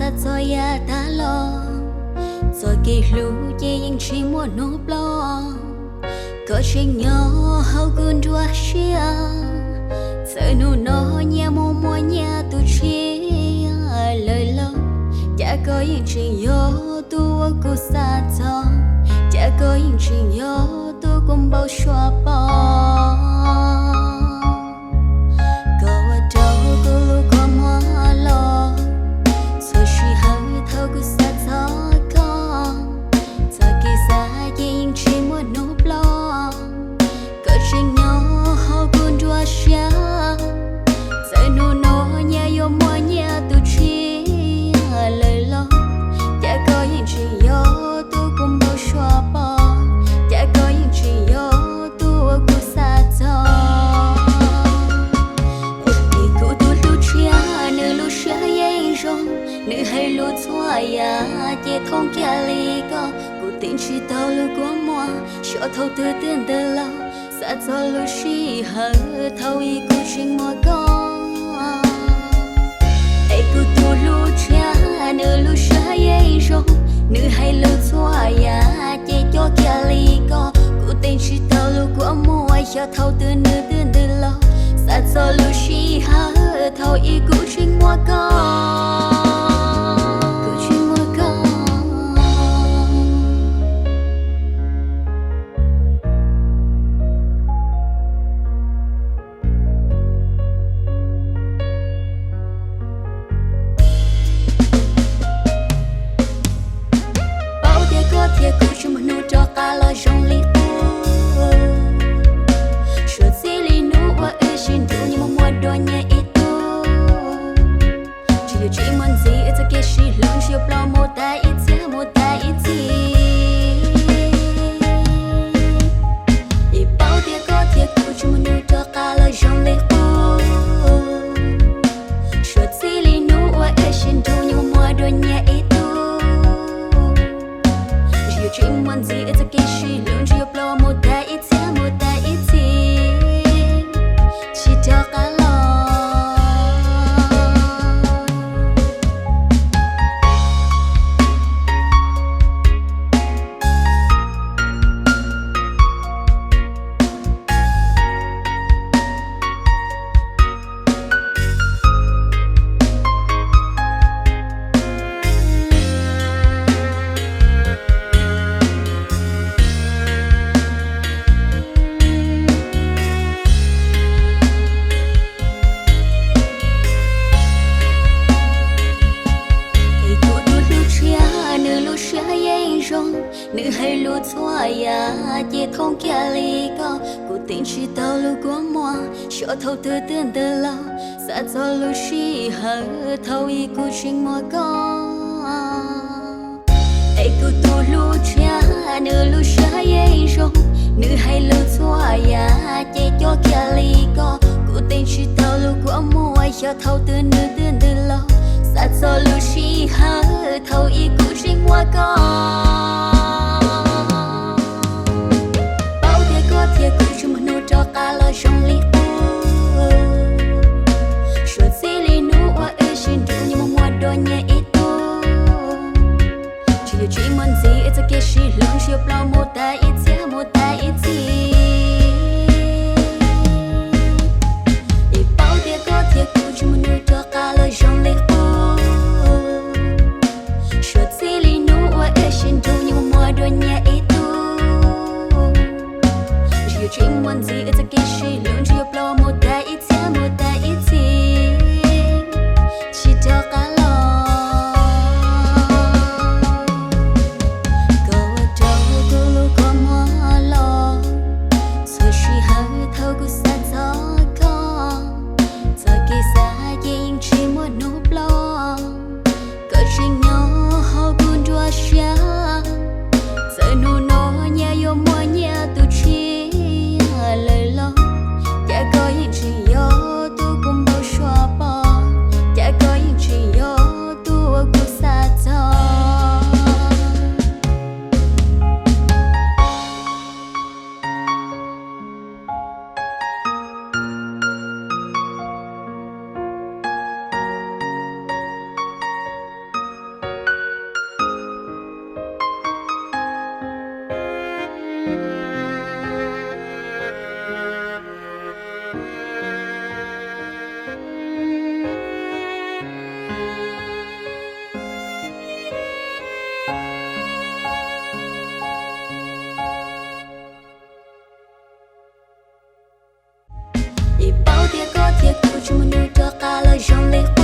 Txog yav tag los, txoj kev hlub ces yeej tsis muaj hnub ploj. Koj tseem nyob hauv kuv nruab siab, txawm hnub no nyias mus muaj nyias tus tshiab lawm los, cas koj yeej tseem yog tus uas kuv xav txog, cas koj yeej tseem yog tus kuv npau suav pom. Koj ua rau kuv lub kua muag los, txhua sij hawm thaum kuv xav txog koj, txoj kev xav ces yeej tsis muaj hnub ploj. Koj tseem nyob hauv kuv nruab siab, txawm hnub no nyias yuav muaj nyias tus tshiab lawm los, cas koj yeej tseem yog tus kuv npau suav pom, cas koj yeej tseem yog tus uas kuv xav txog. Es kuv tus hlub tshiab, nws lub siab yeej zoo, nws hais lus txhua yam ces thooj kiag li koj. Kuv teem tsis tau lub kua muag, xyov thaum twg twb ntws los, xav txog lub sij hawm thaum ub kuv tseem muaj koj. Es kuv tus hlub tshiab, nws lub siab yeej zoo, nws hais lus txhua yam ces cob kiag li koj. Kuv teem tsis tau lub kua muag, xyov thaum twg nws twb ntws los, xav txog lub sij hawm thaum ub kuv tseem muaj koj, kuv tseem muaj koj. Paub tias koj thiab kuv tsis muaj hnub rov qab los zoo li qub. Suav txij li hnub uas wb sib nrug, nyias mus muaj dua nyias ib tug. Tsis yuav tsis muaj ntxiv wb txoj kev sib hlub, tsis yuav ploj mus tas ib txhiab mus tas ib txhis. Es paub tias koj thiab kuv tsis muaj hnub rov qab los zoo li qub. Suav txij li hnub uas wb sib nrug, nyias mus muaj dua nyias ib tug. Tsis yuav tsis muaj ntxiv wb txoj kev sib hlub, tsis yuav ploj mus tas ib txhiab mus tas ib txhis, tsis rov qab los. Es kuv tus hlub tshiab, nws lub siab yeej zoo, nws hais lus txhua yam ces thooj kiag li koj. Kuv teem tsis tau lub kua muag, xyov thaum twg twb ntws los, xav txog lub sij hawm thaum ub kuv tseem muaj koj. Es kuv tus hlub tshiab, nws lub siab yeej zoo, nws hais lus txhua yam ces cob kiag li koj. Kuv teem tsis tau lub kua muag, xyov thaum twg nws twb ntws los, xav txog lub sij hawm thaum ub kuv tseem muaj koj. Paub tias koj thiab kuv tsis muaj hnub rov qab los zoo li qub. Suav txij li hnub uas wb sib nrug, nyias mus muaj dua nyias ib tug. Tsis yuav tsis muaj ntxiv wb txoj kev sib hlub, tsis yuav ploj mus tas ib txhiab mus tas ib txhis. Es paub tias koj thiab kuv tsis muaj hnub rov qab los zoo li qub. Suav txij li hnub uas wb sib nrug, nyias mus muaj dua nyias ib tug. Tsis yuav tsis muaj ntxiv wb txoj kev sib hlub, tsis yuav ploj mus tas ib txhiab mus tas ib txhis, tsis rov qab los. Koj ua rau kuv lub kua muag los, txhua sij hawm thaum kuv xav txog koj, txoj kev xav ces yeej tsis muaj hnub ploj. Koj tseem nyob hauv kuv nruab siab, txawm hnub no nyias yuav muaj nyias tus tshiab lawm los, cas Ces paub tias koj thiab kuv tsis muaj hnub rov qab los zoo li